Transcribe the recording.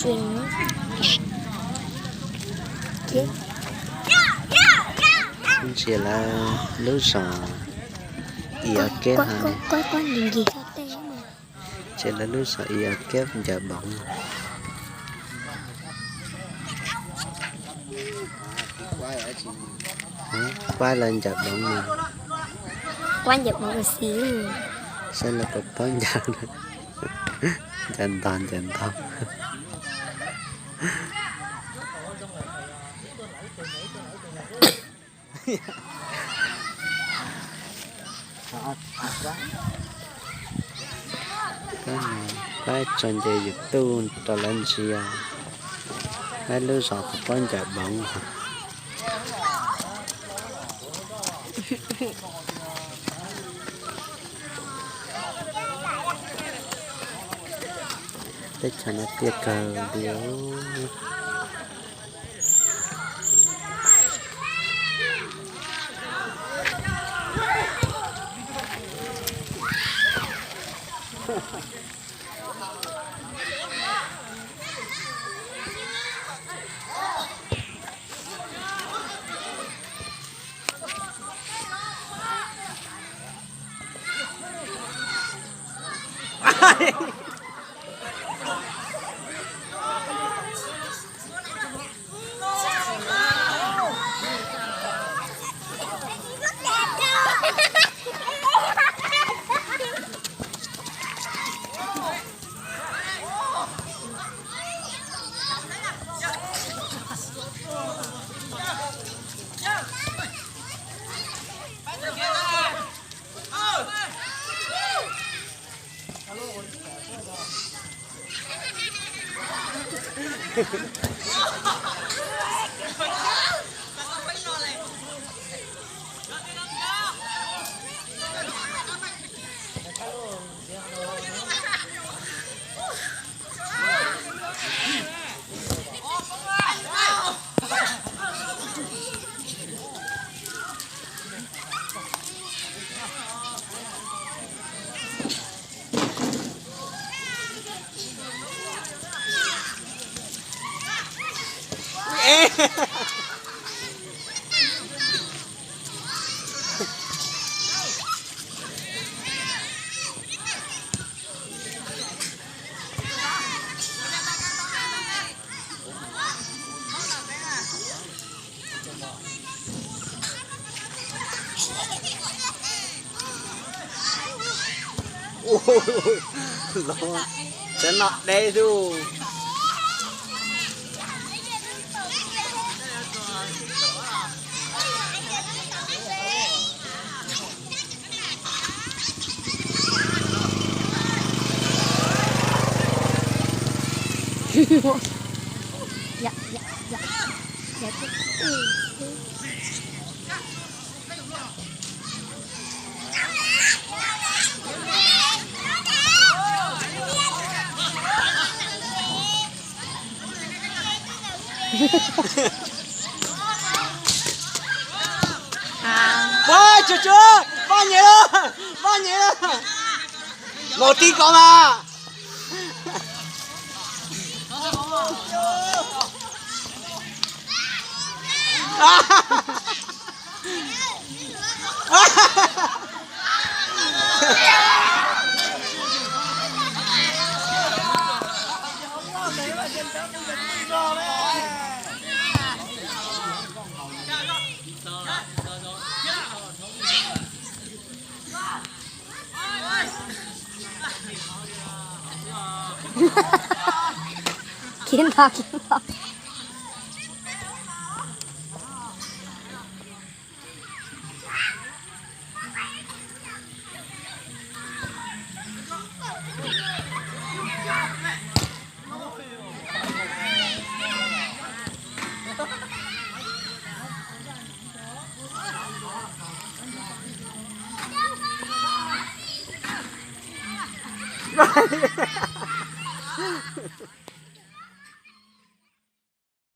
Ntsia lawv lub zos Ib Ob Keb ha. Ntsia lawv lub zos Ib Ob Keb ncaws boov. Kuab lawv ncaws boov no. Saib lawv puas paub ncaws. Ncaws ntog ncaws ntog. Pab tso nce YouTube rau lawv ntsia, pab lub zos puas paub ncaws boov. Teb chaws no tiaj kawg li. Cov no deb dub. Ua, tsuag tsuag, poj niam lawm, poj niam lawm. Maum tib ko mas. Kiag no, kiag no.